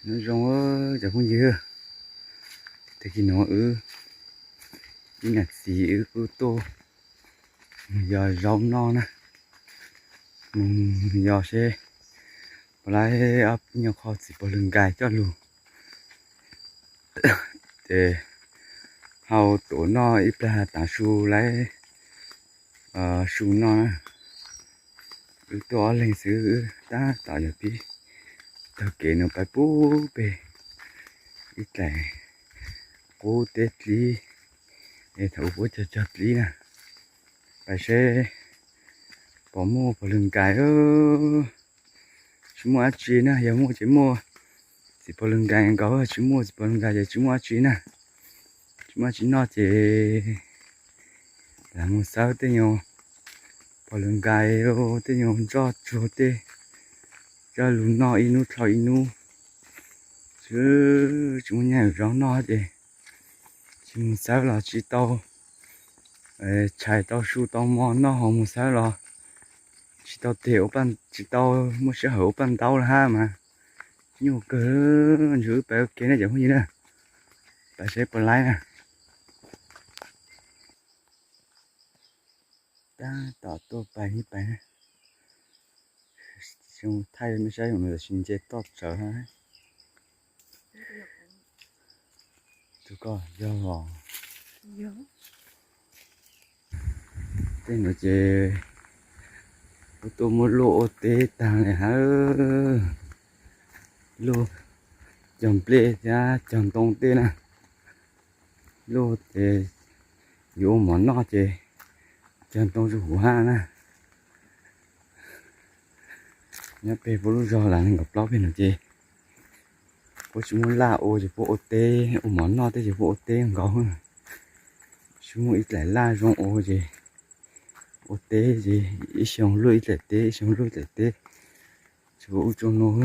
Nyob zoo cov phooj ywg, tag kis no wb ib niam txiv wb kuj tuaj mus yos zaub noj na, mus yos seb puas laib ob peb nyuag qho txiv pog lwg nkais coj lug ces hau tuav noj ib plag tav su laib su noj na. Wb tuaj ob leeg xwb, wb tab tom yog pib taug kev no pais pub peg ib daim qub teb dlib, es thaum ub puab cog cog dlib na, pais seb puas muaj pog lwg nkais. Tsis muaj dab tsi na, yog muaj ces muaj txiv pog lwg nkais nkaus, tsis muaj txiv pog lwg nkais ces tsis muaj dab tsi na. Tsis muaj dab tsi noj ces lam mus xawb tej nyuag pog lwg nkais, tej nyuag ntsoj tsuag tej, coj lug noj ib hnub dhau ib hnub xwb. Tsis muaj nyiaj zaub noj ces tsis mus xawb los tsis tau tshais tau su tau mov noj, ho mus xawb los tsis tau tes, tsis tau muaj sij hawm ua paj ntaub los hab mas nyuaj kawg. Ntshe wb pais ua ke na cov phooj ywg na, pais seb puas laib na. Tab tom tuaj pais ib pais na, thaij mej saib, tam sim nce toj tsawv hab. Tus ko yog los, tej nuav ces puab tuaj muab luaj ua teb taag le hab. Luaj cog nplej thiab cog ntoo tej na. Luaj ces yuav ua mov noj ces cog ntoo rua huv hab na. Nyob peg puab lub zog lam nees nkaum plaub peg nuav ces puab tsis muaj laj ua ces puab ua teb, ua mov noj tej ces puab ua teb nkaus. Tsis muaj ib daim laj zoo ua ces ua teb ces ib xyoo luaj ib daim teb, ib xyoo luaj ib daim teb, tsis ua ub tsuj nuav.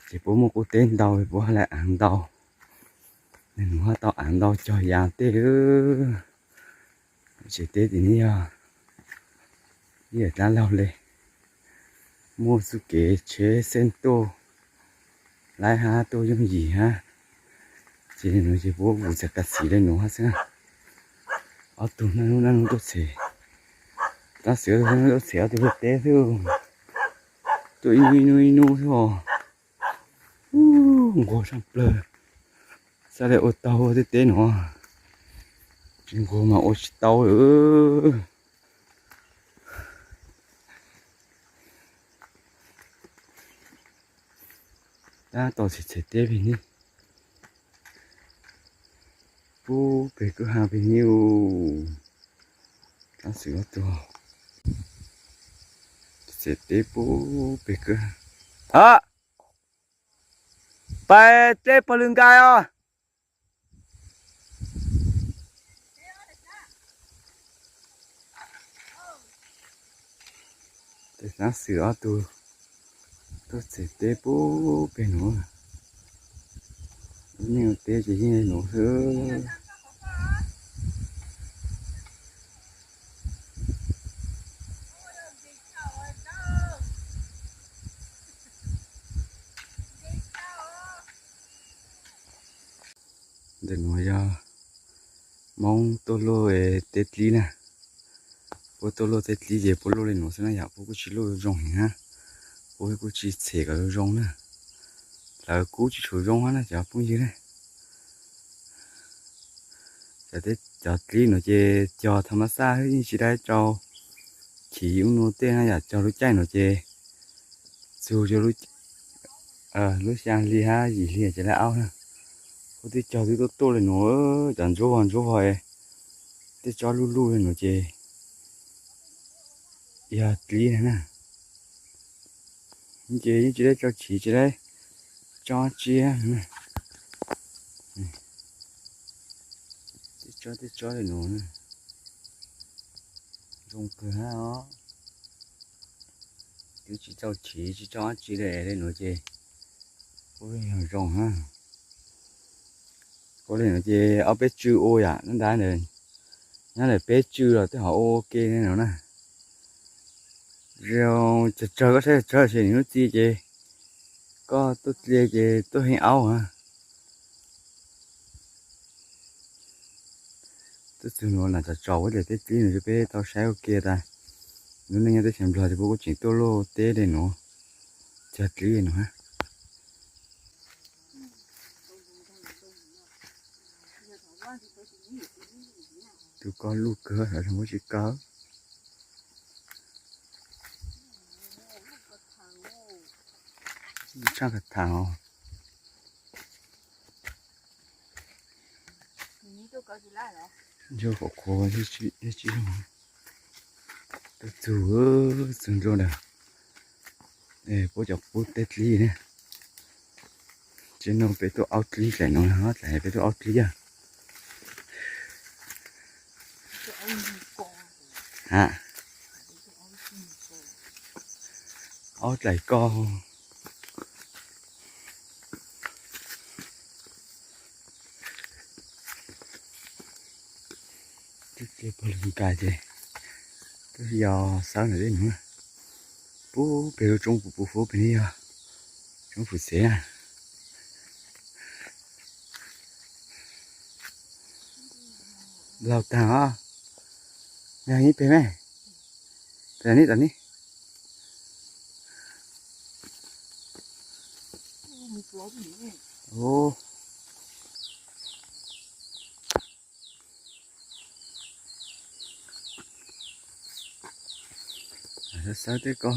Ces puab muaj qub teb ntau puab hab lais aav ntau, nuav hab tau aav ntau cog yaav tej. Tsev teb tim no yog ib yam dlaab laug le, muaj txuj kev tsheb xeeb tuaj laib hab tuaj yooj yim hab. Ces nuav ces puab vus txag kav xim le nuav hab xwb. Ob tug naj nub naj nub tuaj txhem, tab sis ob tug naj nub tuaj txhem ob tug luaj teb xwb, tuaj ib nub ib nub ib nub xwb os. Nquag tshaaj plawg, xaav le ua tau tej teb nuav, tsis nquag mas ua tsis tau lawm. Tab tom txhem txhem teb peg nib, pub peg kwj ha peg nib. Tab sis ob tug txhem teb pub peg kwj ha. Pais teb pog lwg nkais os. Tab sis ob tug tuaj txhem teb pub peg nuav, lub neej ua teb ces yeej le nuav xwb. Ntawm nuav yog Moob tuaj luaj teb dlib na. Puab tuaj luaj teb dlib ces puab luaj le nuav xwb na yom, puab kuj tsis luaj zoo heev na, puab kuj tsis txhem kom zoo zoo na. Lawv kuj tsis tshua zoo hab na cov phooj ywg na. Cov dlib nuav ces cog tha mas xaj hab yeej tsis dai rau chiv ub nuav tej na yom, cog lub caij nuav ces txug lub xyaa hli hab yim hli ces lawv aub na. Puab twb cog twb tuaj tuaj le nuav, cov ntsuab vog ntsuab vog, tej tsob luj luj le nuav ces yog dlib na. Ces yeej tsis dai rau chiv tsis dai tsob tsiab. Tej tsob tej tsob le nuav zoo kawg hab os. Twb tsis tau chiv tsis tau dab tsi le, le nuav ces puab yeej zoo hab. Puab le nuav ces ob peb tsw ua yom, nyob ntawm peb tsw los tej hov ua ua ke le nuav na. Zoo tsawg tsawg koj saib tsawg ces nws lub txi ces Koj tuaj dlia ces tuaj heev aub a. Tuaj txug nuav na, tsaus tsaus ua dlaim tej dlib no rua peb tau saib ua ke tas. Lub neej nyob teb chaws Nplog ces puab kuj tseem tuaj luaj teb le nuav, cog dlib nuav. Tus ko luj kawg, xyov muab tsi kaw. Tshaj ka tham os. Yog qhuav qhuav, tuaj txug, txug ntua ntawm puab cov qub teb dlib ne. Tsev nuav peb tuaj aub dlib dlaim nuav, dlaim peb tuaj aub dlib. Aub dlaim ko. Twb dle pog lug nkas ces twb yog xawb ntawm tej nuav. Pub peg lub roob puv pub peg ne yog roob Phuv Xev na. Laug taag os. Yog ib peg me. Tam ne, tam ne. Xawb tej ko.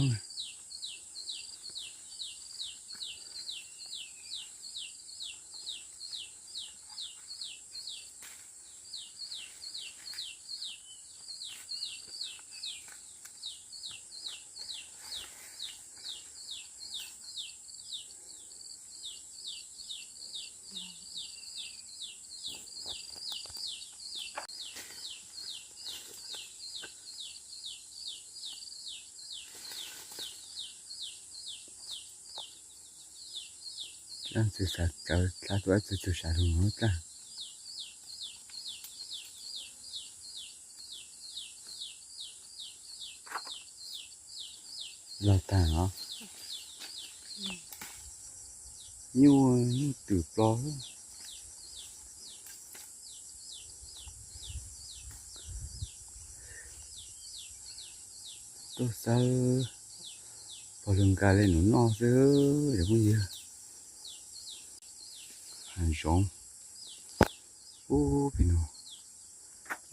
Dlaab txug sam tsawv dlaab txug, dlaab txug sam lug nuav dlaab. Laug taag os. Nyuj, nyuj twm plo. Tuaj xawb pog lug nkas le nuav noj xwb cov phooj ywg. Hav zoov ub pem nuav,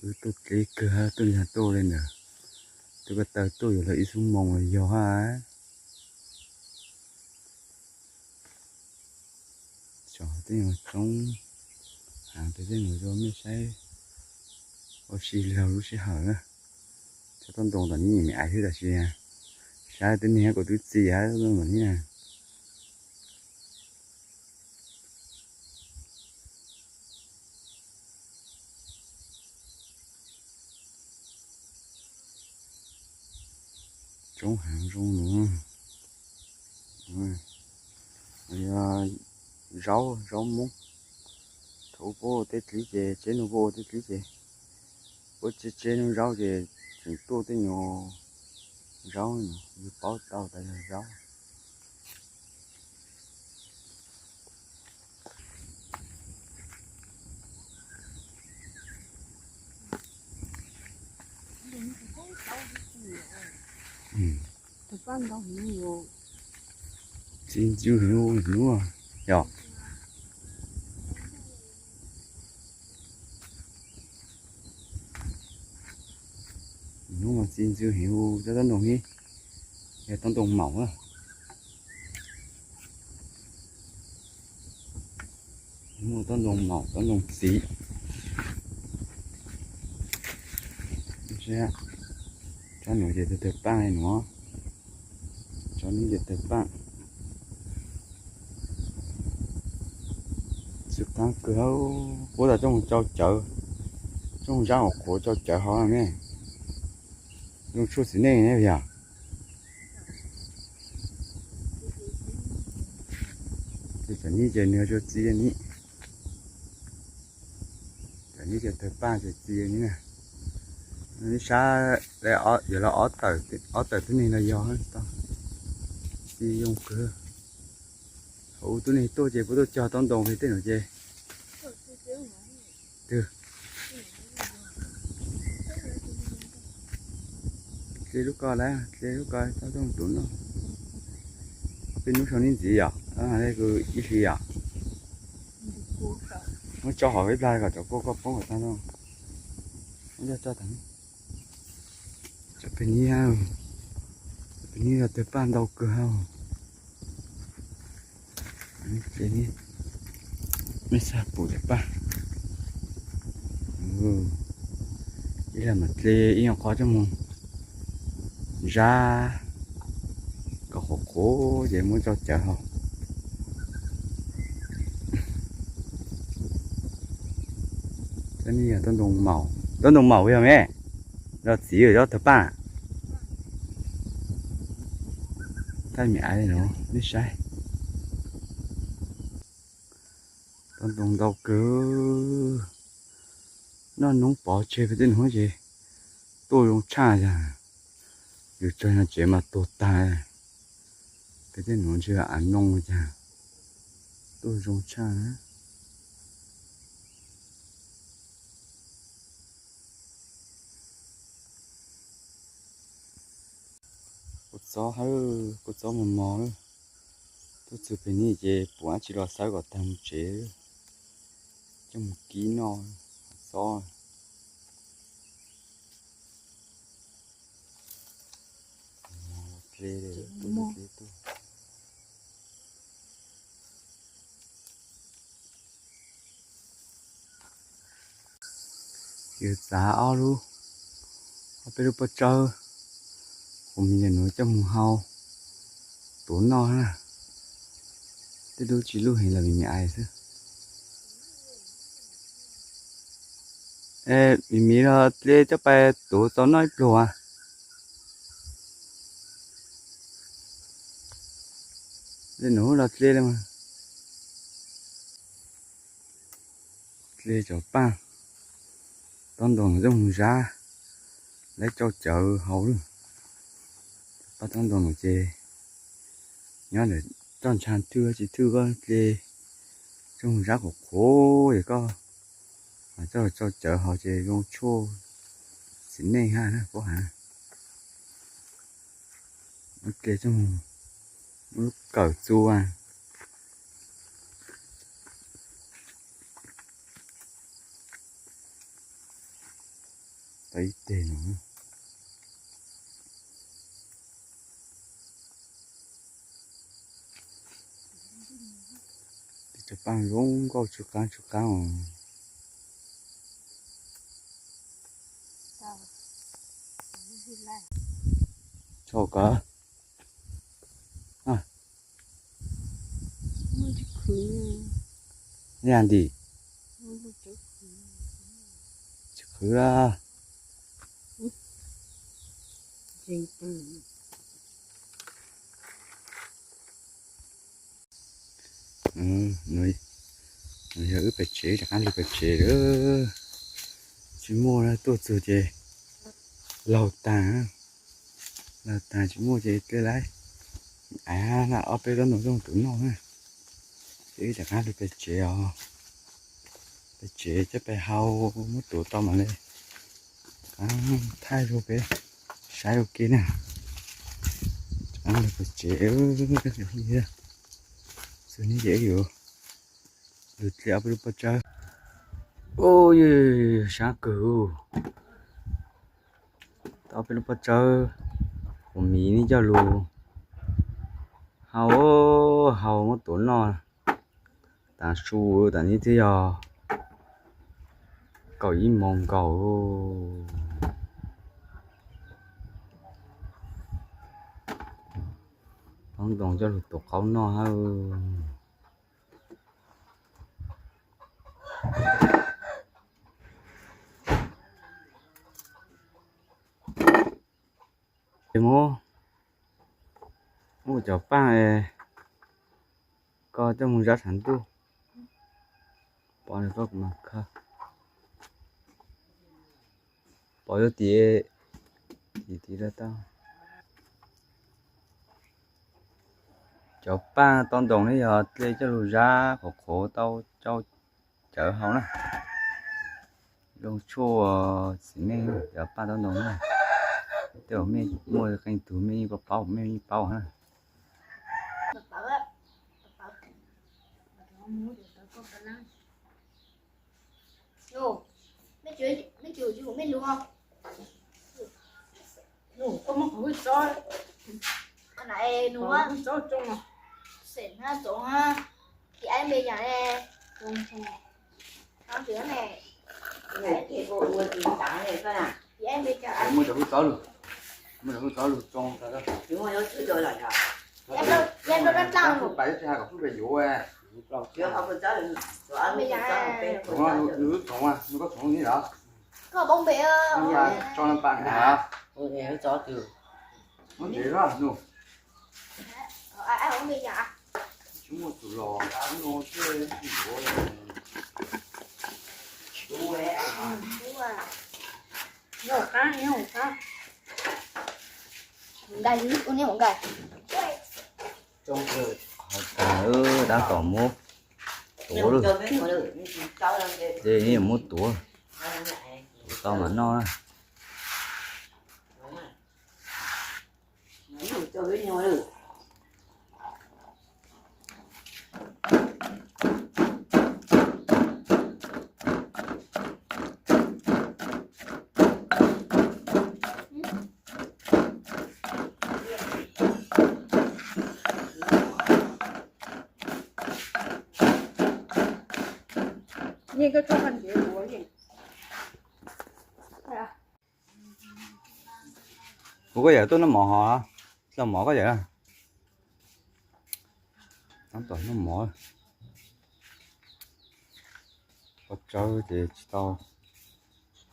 wb tuaj dleb kawg, tuaj nraag tuaj le ntawm, tuaj ko taw tuaj yuav luag ib xuab moos los yog hab. Xyov tej nuav roob, hav pem tej nuav rua mej saib ua si laug lub sij hawm na. Cov taub ntoo tom nib me me aiv xwb tab sis saib tej neeg kuv twb txi hab taub ntoo tom nib na. Roob hav zoo nuav, yog zaub, zaub Moob. Thaum puab ua teb dlib ces, tsev nuav puab ua teb dlib ces, puab tsev, tsev nuav zaub ces tseem tuaj tej nyuag zaub, yug paub tau tas yog zaub. Txi ntxwv heev ub nub yog. Nub mas txi ntxwv heev ub, cov taub ntoo hib, yog taub ntoo maum na. Muaj taub ntoo maum taub ntoo txiv. Tsob nuav ces tawg tawg paaj nuav, tsob nub ces tawg paaj. Xwm qaab kawg, puab tas coj mus tsau cawv, coj mus zaab hauv qhuav tsau cawv hov ne. Zoo tshuaj txiv neej ne yog. Cov nib ces nws tsi txi nib, cov nib ces tawg paaj ces txi nib na. Nib sab yuav los ob tawm tib neeg los yog tau, txi zoo kawg. Ua tub neeg tuaj ces puas tuaj cog taub ntoo li tej no ces. Twg? Dle lub ko lawm, dle lub ko taub ntoo tus no. Ob peb hnub sau neb ntxiv yom, kuv ib hlis yom. Muab tso hauv ib plag kom cov kua koj poob kom tag no. Muab coj tso tag. Cov pem ni, cov pem ni yog tawg paj ntau kawg hauj. Mej xav pum cov paj. Ib leeg mam dle ib nyuag qhov coj mus zab kom qhuav qhuav ces muab tso cawv hauv. Cov ni yog taub ntoo maum, taub ntoo maum yog me, los txiv yog tawg paj. Thaij me aiv no nej saib. Taub ntoo ntau kawg. Noj noob pov tseg pem tej nuav ces tuaj zoo tshaj yag. Yus tso nyob tsev mas tuag tag. Pem tej nuav ntshe av noo cas tuaj zoo tshaj na. Kua txob hawb, kua txob mos mos lawm. Tuaj txug pem ni ces pum dab tsi los xawb kom tag mus tsev, coj mus kib noj txob. Yus txav ob lub, ob peb lub pob tsawb, hu me nyuam nuav coj mus hau tuav noj na. Tej lub tsis lub heev los me me ais xwb. Miv miv los dle coj pais tuav tau noj ib pluag. Dle nuav los dle li mas. Dle cov paj, taub ntoo coj mus zab, lawv coj cawv hau lawm. Paj taub ntoo ces nyob ntawm txoj ntsha thwj tsis thwj koj dle coj mus zab qhuav qhuav es koj coj cawv hau ces zoo tshuaj txiv neej hab puab has. Dle coj mus muab lub kawm txua. Tau ib teg no. Tej cov paj zoo nkauj tsw qaab tsw qaab os. Tso kawg. Yog nti. Tsis qhwv lawm. Nov yog wb pem tsev, rov qab lug pem tsev lawm. Tsis muaj tuaj txug ces laug taag, laug taag tsis muaj ces dle lawm. Av na ob peb lub nus zoo tus noj na. Ces wb rov qab lug pem tsev os. Pem tsev coj pais hau muab tuav tau mam li thaij rau peb saib ua ke na. Rov qab lug pem tsev, txug hnub ces wb yuav lug dle ob peb lub pob tsawb. Ub, yog sab kawg. Ob peb lub pob tsawb qhuav miv neb coj lug hau, hau muab tuav noj. Tav su, tav nib twb yog kaum ib moos nkaus. Taub ntoo coj lug tuav qaub noj hab. Muab, muab cov paaj koj coj moog zab tshav ntuj. Pov nws koj kuv mam khaws. Pov yuav tiv, tiv tiv lawm tau. Cov paj tau ntoos ne yog dlej coj lug zab qhuav qhuav tau coj cawv haus na. Zoo tshuaj txiv neej cov paj tau ntoos na. Tej zaum mej muaj qee tug mej yeej paub paub, mej yeej paub na. Muaj cov hwj txob lug, muaj cov hwj txob lug tsoo. Pais tsis hais kom peb yuav. Nws tsoov, nws koj tsoov li los? Tso na pam na. Muab ntsev los nug. Tsis muaj tus los no thiaj yuav. Ho tas dab tom muab tuav lawm. Ces muab tuav, tuav tau mam noj na. Kuv koj yawm tuaj noj mov hov, dlawg mov koj yawm. Tab tom noj mov. Pob tsawb ces tsis tau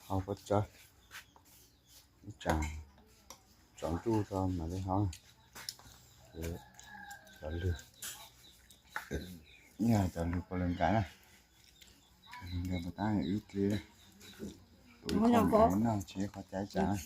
hau pob tsawb, ib tsam tsaus ntuj tso mam li hau. Ces cov lwg, cov lwg puas lawv nkaim na, nkaim puas tab wb dle, tus ib qho nkaim noj tsis qhov cai tsam.